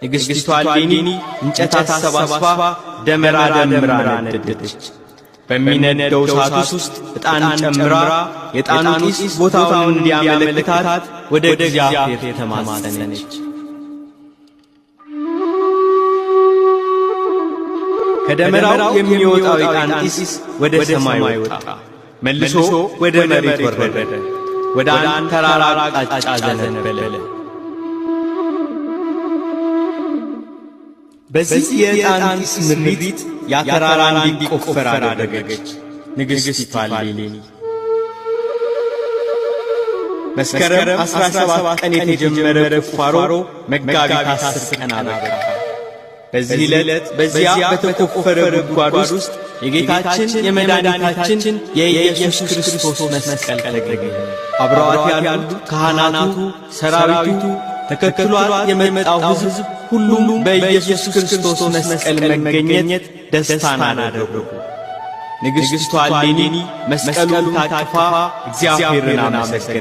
ንግሥቲቷ እሌኒ እንጨት አሰባስባ ደመራ ደምራ ነደደች። በሚነደው እሳት ውስጥ ዕጣን ጨምራ የዕጣኑ ጢስ ቦታውን እንዲያመለክታት ወደ እግዚአብሔር ተማጸነች። ከደመራው የሚወጣው የዕጣን ጢስ ወደ ሰማይ ወጣ፣ መልሶ ወደ መሬት ወረደ፣ ወደ አንድ ተራራ አቅጣጫ ዘነበለ። በዚህ የዕጣን ጢስ ምሪት ያ ተራራ እንዲቆፈር አደረገች ንግሥቲቷ እሌኒ። መስከረም 17 ቀን የተጀመረ ቁፋሮ መጋቢት 10 ቀን አበቃ። በዚህ ዕለት በዚያ በተቆፈረ ጉድጓድ ውስጥ የጌታችን የመድኃኒታችን የኢየሱስ ክርስቶስ መስቀል ተገኘ። አብረዋት ያሉት ካህናቱ፣ ሰራዊቱ፣ ተከትሏት የመጣው ሕዝብ ሁሉም በኢየሱስ ክርስቶስ መስቀል መገኘት ደስታን አደረጉ። ንግሥቲቷ እሌኒ መስቀሉን ታቅፋ እግዚአብሔርን አመሰገነች።